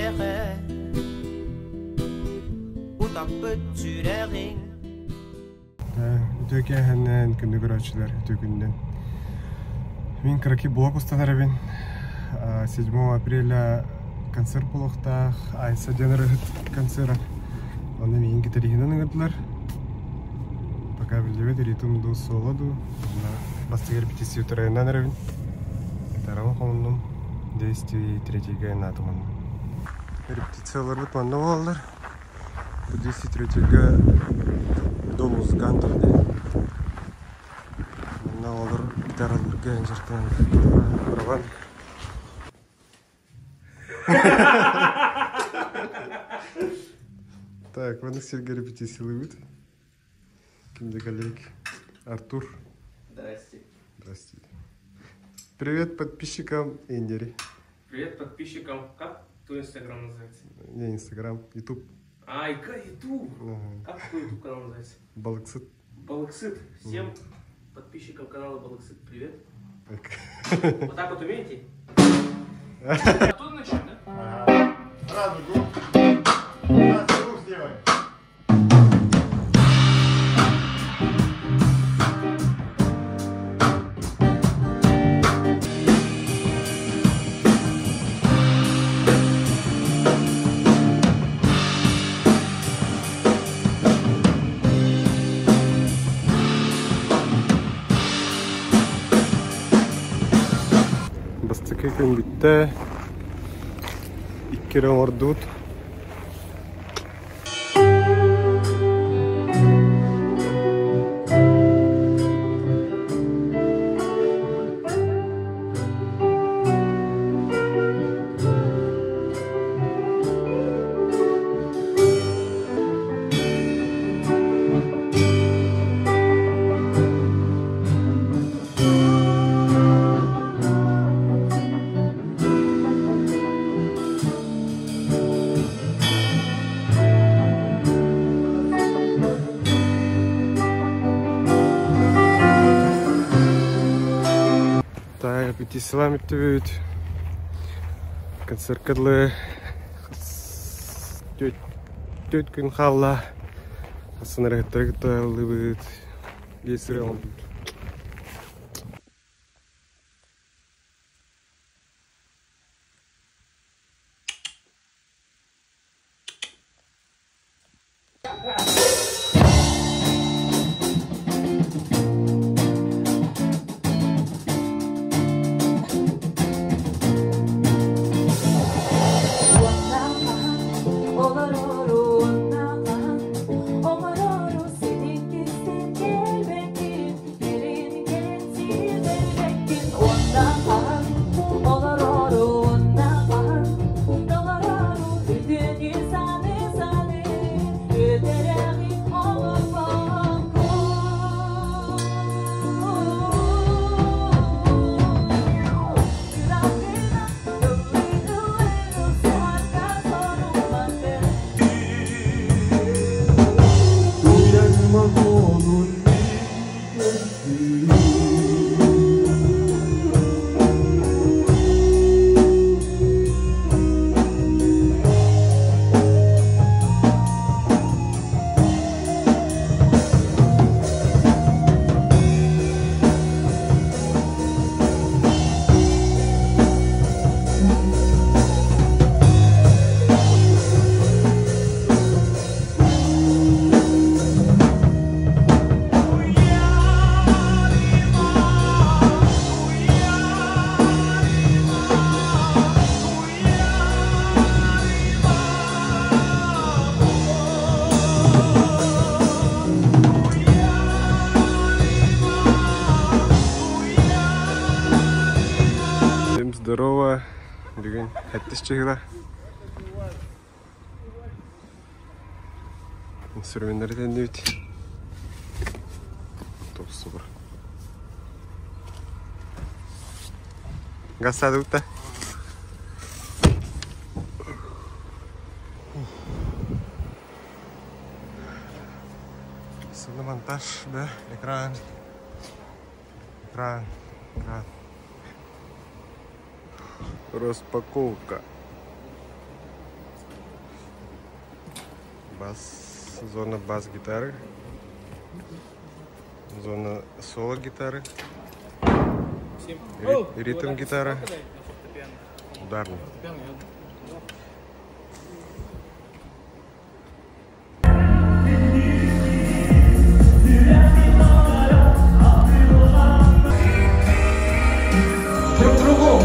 Эйиэхэ утаппыт сүрэҕиҥ Үтүө киэһэнэн күндү көрөөччүлэр, үтүө күнүнэн. Мин кыракый блог устан эрэбин. 7 апреля концерт буолуохтаах Айса диэн ырыаһыт концера. Онно миигин гитариһынан ыҥырдылар. Пока биллибэт ритм дуу, соло дуу. Онно бастакы репетиция утарайынан эрэбин. Гитарабын хомуннум. 203-ге айнаатым онно. Репетицияларбыт манна буолаллар. Бу 203-ге Дом музыкантов диэн. Манна оҕолор гитаралыырга дьарыктанан барабан. Так, маннык сиргэ репетициялыыбыт. Ким да коллег. Артур. Здрасте. Здрасте. Привет подписчикам Индери. Привет подписчикам. Как твой инстаграм называется? Не инстаграм, ютуб. А, ютуб. Ага. Как твой ютуб канал называется? Балыксыт. Балыксыт. Всем подписчикам канала Балыксыт привет. Вот так вот умеете? Оттуда начнем, да? Ага. Сразу грув. Сразу грув сделай. Бастакы күн бүттэ. Икки эрэ оҥордубут. Так, репетициялаан бүттүбүт. Концертка дылы түөрт күн хаалла. Астын ырыһыттары кытта ыллыбыт. Биэс ырыа оҥордубут. Всем здорово. Бүгүн хэттис чыгыла. Инструменттары тэннибит. Топсубур. Газ садыбыт да. Монтаж, да, экран. Экран, экран. Распаковка. Бас, зона бас-гитары, зона соло-гитары, ритм гитара, ударный. Друг другу!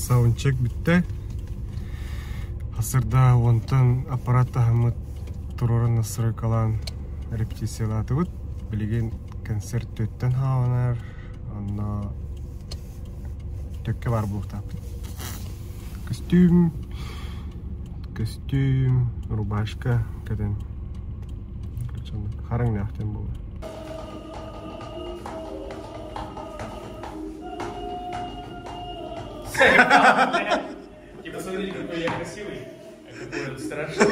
Саундчек бүттэ. Асырда онтон аппарат таһыммыт туруоран настройкалаан репетициялаатыбыт. Билигин концерт төттөн хааланар, онно төккө бар буолуохтаахпыт. Костюм, костюм, рубашка кэтэн хараҥнаахтан буолар. Типа, смотрите, какой я красивый, а какой он страшный.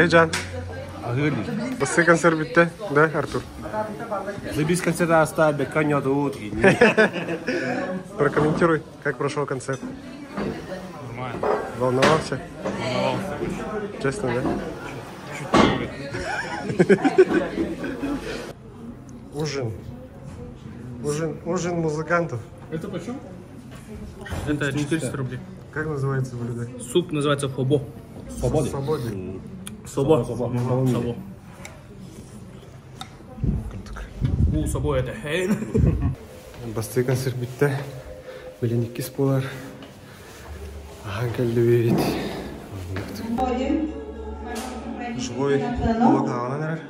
Эй, Жан. Бассы концерт бүттэ, да, Артур? Забись концерт оставь, коня тут. Прокомментируй, как прошел концерт. Нормально. Волновался? Волновался. Честно, да? Чуть Ужин. Ужин, ужин музыкантов. Это почем? Это 400 рублей. Как называется блюдо? Суп называется хобо. Свободы. Свободы. Собо. Собо. У, собо это. Бастакы концерт бүттэ. Билигин иккис буолар. Аһаан кэллибит. Живой блок аҕалан эрэр.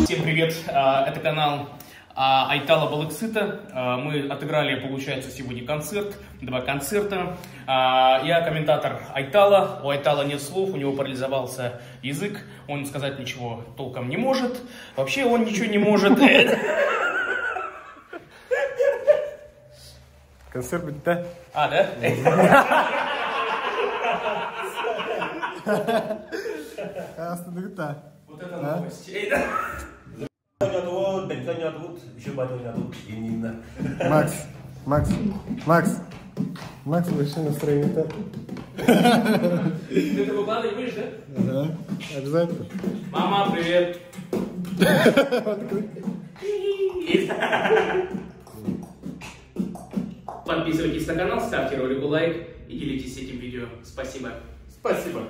Всем привет, это канал Айтала Балыксыта. Мы отыграли, получается, сегодня концерт, 2 концерта. Я комментатор Айтала, у Айтала нет слов, у него парализовался язык, он сказать ничего толком не может. Вообще он ничего не может. Концерт будет, да? А, да? Вот это новость. Макс, Макс, Макс, Макс, вообще настроение-то. Ты это выкладывать будешь, да? Ага, обязательно. Мама, привет. Подписывайтесь на канал, ставьте ролику лайк и делитесь этим видео. Спасибо. Спасибо.